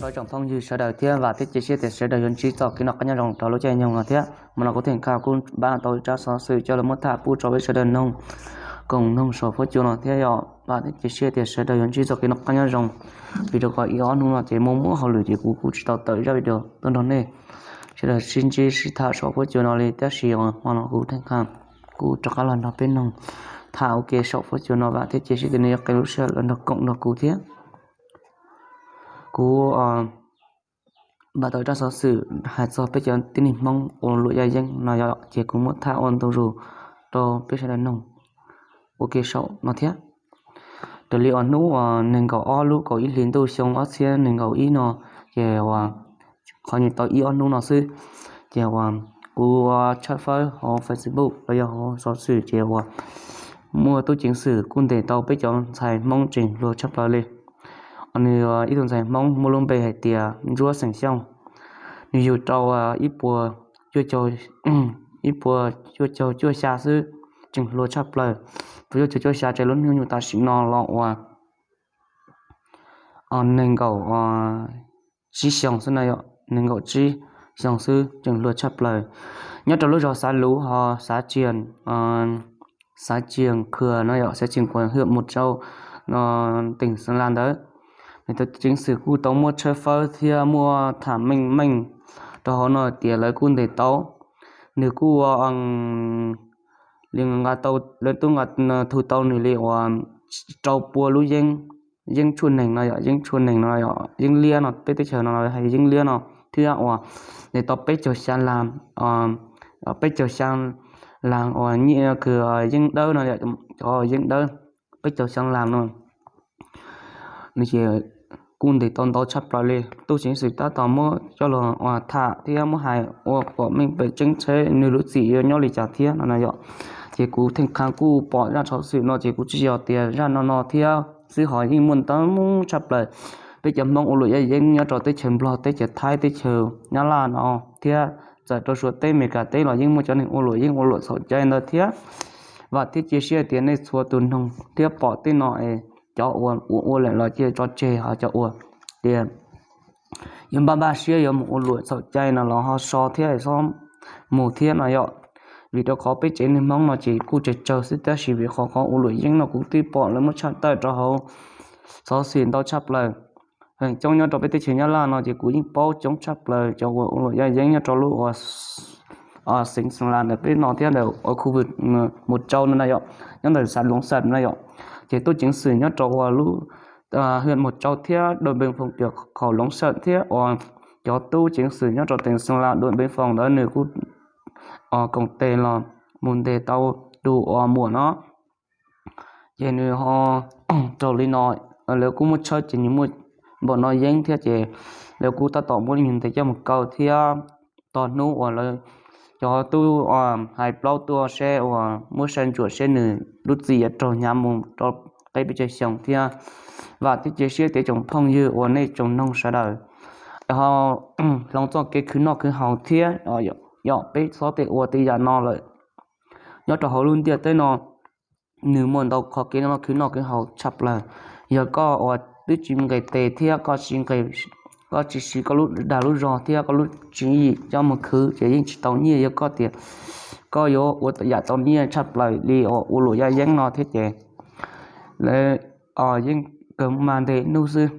Ib tsoom phooj ywg sawv daws thiab, vam thiab cia siab tias sawv daws yuav ntsib txoj kev noj qab nyob zoo rau lub caij nyoog no thiab. Mas no kuv thiaj khaj kuj npaj tau ib tsab xov xwm coj los muab tham pub rau peb sawv daws mloog koom mloog saum fuab cua no thiab yom. Vam thiab cia siab tias sawv daws yuav ntsib txoj kev noj qab nyob zoo, vim rau qhov ib ob hnub no ces muaj muab hauj lwm ces kuv kuj tsis tau tawm zaj video tuaj nrog nej sawv daws sib ntsib sib tham saum fuab cua no li. Tab sis hmo no kuv thiaj khaj kuj rov qab los nrog peb mloog tham ua ke saum fuab cua no. Vam thiab cia siab tias nej yuav qee lub sij hawm los nrog koom nrog kuv thiab. Kuv npaj tau tsab xov xwm hais txog peb cov tib neeg Hmoob ua luam yaj yeeb no yom, ces kuv muab tham ua ntu zus rau peb sawv daws mloog ua ke saum no thiab. Raws li uas hnub uas nees nkaum ob lub kaum ib hlis ntuj xyoo ob txhiab nees nkaum ib no, ces uas qhov nyuam tau ib ob hnub no xwb, ces uas kuv tshawb fawb hauv Facebook los yog hauv xov xwm ces uas muaj tub ceev xwm kuj ntes tau peb cov ntxhais Hmoob tseem hluas tshaj plaws li. Nws ib tug ntxhais Hmoob muaj lub npe hais tias Ntsuab xeem Xyooj, nws yug rau ib puas cuaj caug cuaj xya xwb, tseem hluas tshaj plaws. Puas cuaj caug cuaj xya ces lub hnub nyoog tam sim no los uas nees nkaum tsib xyoos xwb na yom, nees nkaum tsib xyoos xwb tseem hluas tshaj plaws. Nyob rau lub zos Xav Luv ho xav tsias, xav tsias khua no yom, xav tsias khua hwm mus rau teem Xeev Las ntawd, nws tub ceev xwm kuj tau muab tshawb fawb thiab muab tham meej meej rau hauv no tias lawv kuj ntes tau nws kuj ua li nqa tau, lawv tub nqa thu tau nws li uas rau pua lub yeeb, yeeb tshuaj nees no yom, yeeb tshuaj nees no yom, yeeb liab no, peb teb chaws no hais yeeb liab no, thiab uas ntes tau peb caug xya las, peb caug xya las uas nyiaj kws yeeb dawb no, cov yeeb dawb peb caug xya las no. Nws ces kuj ntes tau ntau tshaj plaws li. Tub ceev xwm tab tom muab coj los uas tham thiab muab hais ua kom meej pem tseeb seb nws lub txim yuav nyob li cas thiab no na yom. Ces kuv theej qha kuj pom zaj xov xwm no ces kuv tsis yog tias zaj no no thiab xwb, ho yeej muaj ntau tshaj plaws. Peb cov Hmoob ua luam yaj yeeb nyob rau teb chaws Nplog, teb chaws Thaib, teb chaws Nyab Laj no thiab txawm rau Suav teb Meskas teb los yeej muaj cov neeg ua luam yeeb ua luam txhaum cai ntawd thiab. Vam thiab cia siab tias nej txhua tus mloog thiab pom tej no es cov uas ua ua lawm los cia tso tseg, ho cov uas tias yuav npaj npaj siab yuav mus ua luam txhaum cai no los ho so thiab txhob mus thiab no yom. Vim rau qhov peb tsev neeg Hmoob no ces kuj tsawg tsawg xwb, tab sis vim qhov qhov ua luam yeeb no kuv twb pom lawv muab tshaj tawm rau hauv xov xwm ntau tshaj plaws. Feem coob nyob rau peb teb chaws Nyab Laj no ces kuv yeej paub coob tshaj plaws cov uas ua luam yaj yeeb nyob rau lub xeev Xeev Las ntawm peb no thiab ntawm khu vwm Mus Tsau no na yom, nyob ntawm xav Loov Xawm na yom. Ces tub ceev xwm nyob rau uas lub hwm Mus Tsau thiab Dua Npees Foom, khaum Loov Xawm thiab uas cov tub ceev xwm nyob rau teem Xeev Las Dua Npees Foom ntawd nws kuj koom tes los mus ntes tau tus uas muam no. Ces nws ho raug li no, lawv kuj muab tshawb ces nws muaj npaum no yeeb thiab ces lawv kuj tab tom muab nws ntes coj mus kaw thiab. Tog hnub uas lawv cov tub hais plaub tuaj seb uas muab saib ntsuam seb nws lub txim yuav raug hnyav mus rau qeb peb caug xyoo thiab. Vam thiab cia siab tias tsoom phooj ywg uas nej tsoom noog sawv daws ho hloov txoj kev khwv noj khwv haus thiab yom, peb txhob tej ua tej yam no lawm. Nyob rau hauv lub ntiaj teb no nws muaj ntau qhov kev noj khwv noj kev haus tshaj plaws. Yog koj uas twb tsis nqes tes thiab koj tsis siv koj lub dag lub zog thiab koj lub tswv yim coj mus khwv ces yeej tsis tau nyiaj. Yog koj tias koj yuav ua yam tau nyiaj tshaj plaws li uas ua luam yaj yeeb no thiab ces lawv yeej kawg mag ntes hnub xwb.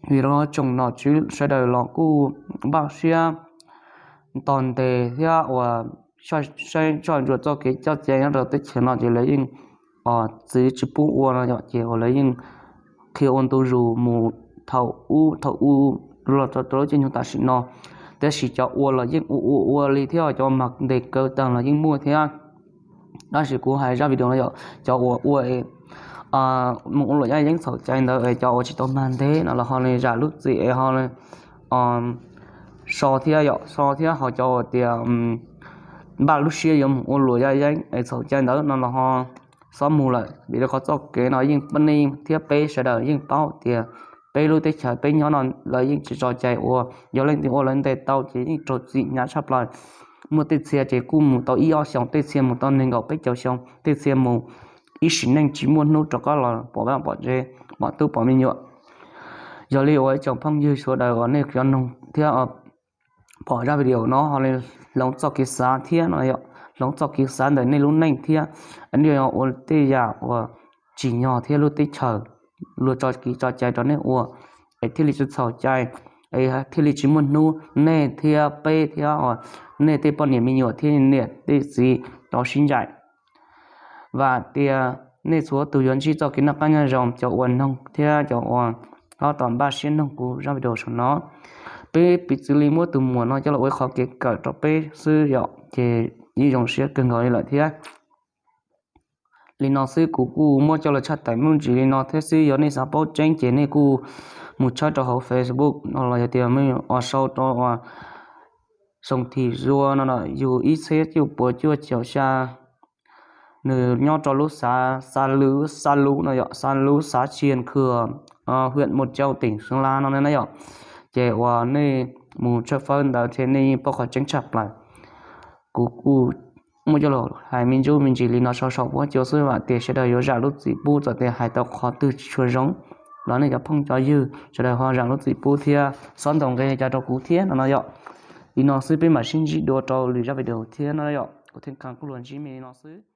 Vim rau tsoom nom tswv sawv daws los kuj npaj siab tos ntes thiab uas saib soj ntsuam txoj kev coj cai nyob rau teb chaws no ces lawv yeej txwv tsis pub ua no yom, ces uas lawv yeej qhia ua ntu zus mus thaum ub thaum ub los rau lub caij nyoog tam sim no. Tab sis cov ua los yeej ua ua ua li thiab cov mag ntes kaw tag los yeej muaj thiab. Tab sis kuv hais zaj video no yom, cov uas ua mus ua luam yaj yeeb txhaum cai ntawd es cov uas tsis tau mag ntes no los ho li zam lub txim es ho li so thiab yom, so thiab ho cov uas tias npaj lub siab yuav mus ua luam yaj yeeb es txhaum cai ntawd no los ho xob mus lawm. Vim rau qhov txoj kev no yeej pab nej thiab peb sawv daws yeej paub tias peb lub teb chaws peb nyob no lawv yeej tsis tso cai ua, yog leej twg ua lawv ntes tau ces yeej raug txim hnyav tshaj plaws. Muaj tej txhia ces kuj mus tau ib ob xyoos, tej txhia mus tau nees nkaum peb caug xyoo, tej txhia mus ib sim neej tsis muaj hnub rov qab los pom vaj pom tsev, pom tub pom me nyuam. Yog li uas ib tsoom phooj ywg sawv daws uas nej cov noog thiab pom zaj video no ho li hloov txoj kev xav thiab no yom, hloov txoj kev xav ntawm nej lub neej thiab, nej ua tej yam uas tsim nyog thiab lub teb chaws luag tso kev tso cai rau nej ua, es thiaj li tsis txhaum cai, es thiaj li tsis muaj hnub nej thiab peb thiab uas nej tej poj niam me nyuam thiab niam tej txiv tau sib ncaim. Vam tias nej txhua tus yuav ntsib txoj kev noj qab nyob zoo, cov uas noog thiab cov uas tab tom npaj siab noog kuv zaj video saum no. Peb piv txwv li muab tus muam no coj los ua ib qho kev kawm rau peb xwb yom, ces yeej zoo siab kawg nkaus li lawm thiab. Li no xwb kuv kuj muab coj los tshaj tawm me ntsis li no thiab xwb. Yog nej xav paub tseeb ces nej kuj mus tshawb rau hauv Facebook no los yog tias mus sau rau uas Soo Thim Zua no, yug ib txhiab cuaj puas cuaj caum xya. Nws nyob rau lub xav, xav lub, xav lub no yom, xav lub xav Tsian Khwm, huyện Mộc Châu, tỉnh Sơn La no na yom. Ces uas nej mus tshawb fawb ntawd thiab nej yeej paub qhov tseeb tshaj plaws. Kuv kuj muab coj los hais me ntsis me ntsis li no saum huab cua xwb, vam tias sawv daws yuav zam lub txim pub, txawm tias hais tau qhov twg tsis tshua zoo los nej cov phooj cov ywg sawv daws ho zam lub txim pub thiab xob ntaus nqe li cas rau kuv thiab no no yom. Li no xwb, peb mam sib ntsib dua rau lwm zaj video thiab no yom. Kuv thiaj kuj los ntsib me li no xwb.